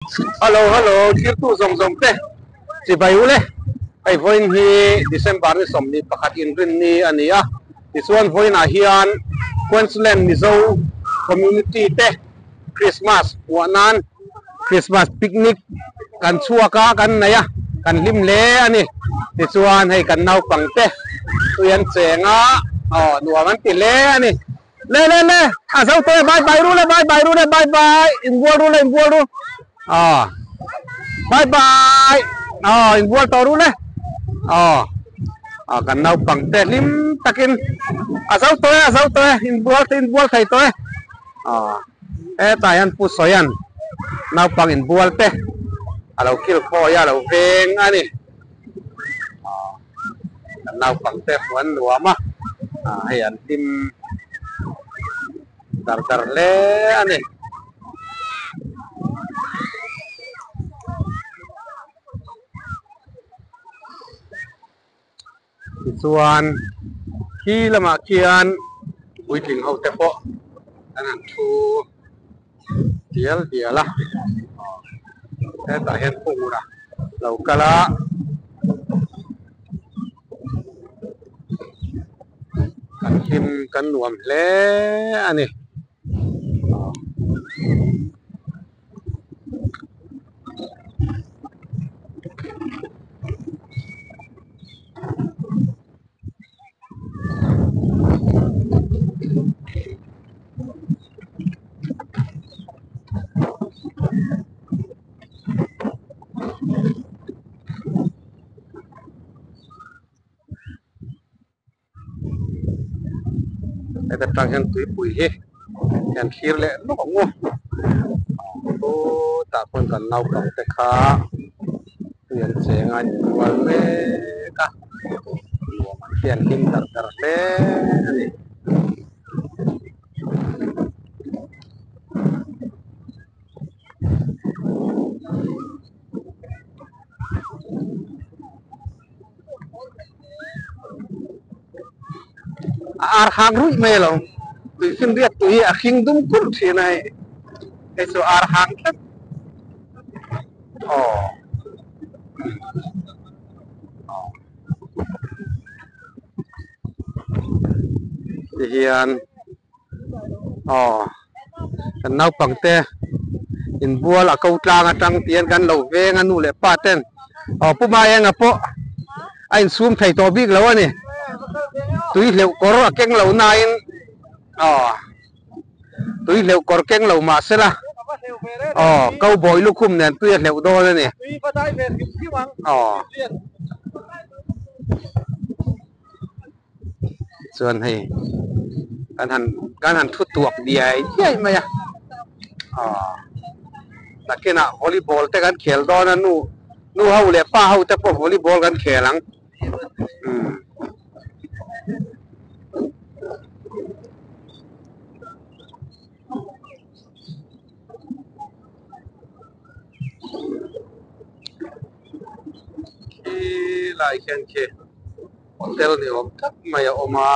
Hello hello thirtu zawng zawng te chibai ule hei vawiin hi December ni 21 inrinni a ni a tichuan vawiinah hian Queensland Mizo community te Christmas hmuah nan Christmas picnic kan chhuak a kan nei a kan hlim hle a ni tichuan hei kan naupang te tui an cheng a aw nuam an ti hle a ni. Le le le a zo tawh e bye bye ru le bye bye ru le bye bye inbual ru le inbual ru aw bye bye aw inbual tawh ru le aw aw kan naupang te hlim takin a zo tawh e a zo tawh e inbual te inbual thei tawh e aw hetah hian pu sawian naupang inbual te a lo kil khawi a a lo veng a ni aw. Kan naupang te hmuh an nuam a, ah hei an hlim dar dar hle a ni. Tichuan khi lamah khian puitling ho te pawh an han thu dial dial a hetah hian pura lo kal a kan hlim kan nuam hle a ni. Heta tang hian tuipui hi kan thlir leh lawk ang u chutah pawn kan naupang te kha tui an cheng a an inbual mek a nuam an ti an hlim dar dar hle a ni. A ar hang ruih mai alo tui finriat tui hi a hring dum kur thin a hei hei chu ar hang tlat aw tihian aw kan naupang te inbual a ko tlang atang tihian kan lo veng a nu leh pa ten aw pu Maenga pawh a insum thei tawh bik lo a ni tui hleuh kawr a keng lo nain aw tui hleuh kawr keng lo mah sela aw cowboy lukhum nen tui a hleuh dawn a ni aw chuan hei kan han kan han thu tuak diai diai mai a aw nakinah volleyball te kan khel dawn a nu nu ho leh pa ho te pawh volleyball kan khel ang umm. Khi lai khian khi hotel ni awm tak mai a awm a.